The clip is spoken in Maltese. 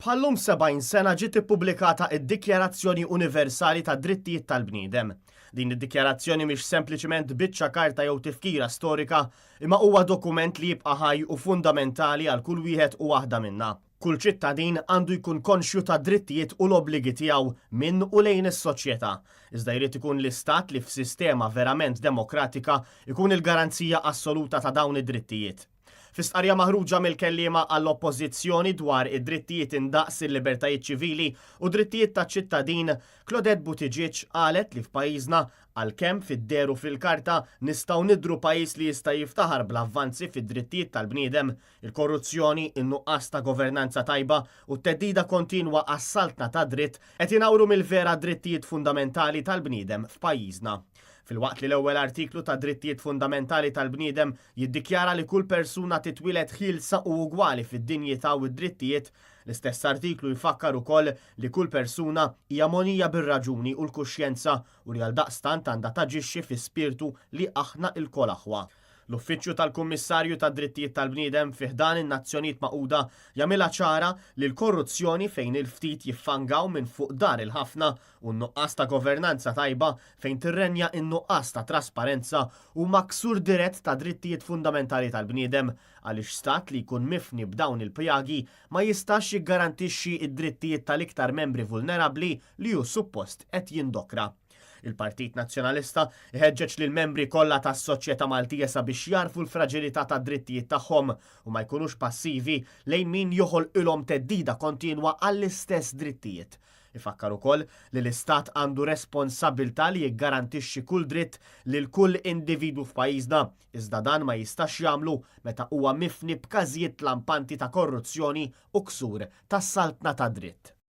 Bħal-lum 70 sena ġiet ippubblikata d-Dikjarazzjoni Universali tad-Drittijiet tal-Bniedem. Din id-dikjarazzjoni mhix sempliċiment biċċa karta jew tifkira storika, imma huwa dokument li jibqa' ħaj u fundamentali għal kull wieħed u waħda minna. Kull ċittadin għandu jkun konxju tad-drittijiet u l-obbligi tiegħu minn u lejn is-soċjetà. Iżda jrid ikun l-Istat li f'sistema verament demokratika jkun il-garanzija assoluta ta' dawn id-drittijiet. Fi stqarrija maħruġa mill-kelliema għall-Oppożizzjoni dwar id-drittijiet indaqs, il-libertajiet ċivili u drittijiet taċ-ċittadin, Claudette Buttigieg qalet li f'pajjiżna, għalkemm fid-deher u fil-karta nistgħu nidhru pajjiż li jista' jiftaħar bl-avvanzi fid-drittijiet tal-bniedem, il-korruzzjoni, in-nuqqas ta' governanza tajba u t-theddida kontinwa għas-saltna tad-dritt qed inawru mill-vera drittijiet fundamentali tal-bniedem f'pajjiżna. Filwaqt li l-ewwel artiklu tad-Drittijiet Fundamentali tal-Bniedem jiddikjara li kull persuna titwieled ħielsa u ugwali fid-dinjità u d-drittijiet, l-istess artiklu jfakkar ukoll li kull persuna hija mogħnija bir-raġuni u l-kuxjenza u li għaldaqstant għandha taġixxi fi spirtu li aħna lkoll aħwa. L-Uffiċċju tal-Kummissarju tad-Drittijiet tal-Bniedem fi ħdan in-Nazzjonijiet Magħquda jagħmilha ċara li l-korruzzjoni fejn il-ftit jiffangaw minn fuq dar il-ħafna u n-nuqqas ta' governanza tajba fejn tirrenja n-nuqqas ta' trasparenza huma ksur dirett ta' drittijiet fundamentali tal-bniedem għaliex stat li jkun mifni b'dawn il-pjagi ma jistax jiggarantixxi d-drittijiet tal-iktar membri vulnerabbli li hu suppost qed jindokra. Il-Partit Nazzjonalista jħeġġeġ lill-membri kollha tas-soċjetà Maltija sabiex jagħrfu l-fraġilità tad-drittijiet tagħhom u ma jkunux passivi lejn min joħolqilhom theddida kontinwa għall-istess drittijiet. Ifakkar ukoll li l-Istat għandu responsabbiltà li jiggarantixxi kull dritt lil kull individwu f'pajjiżna, iżda dan ma jistax jagħmlu meta huwa mifni b'każijiet lampanti ta' korruzzjoni u ksur tas-saltna tad-dritt.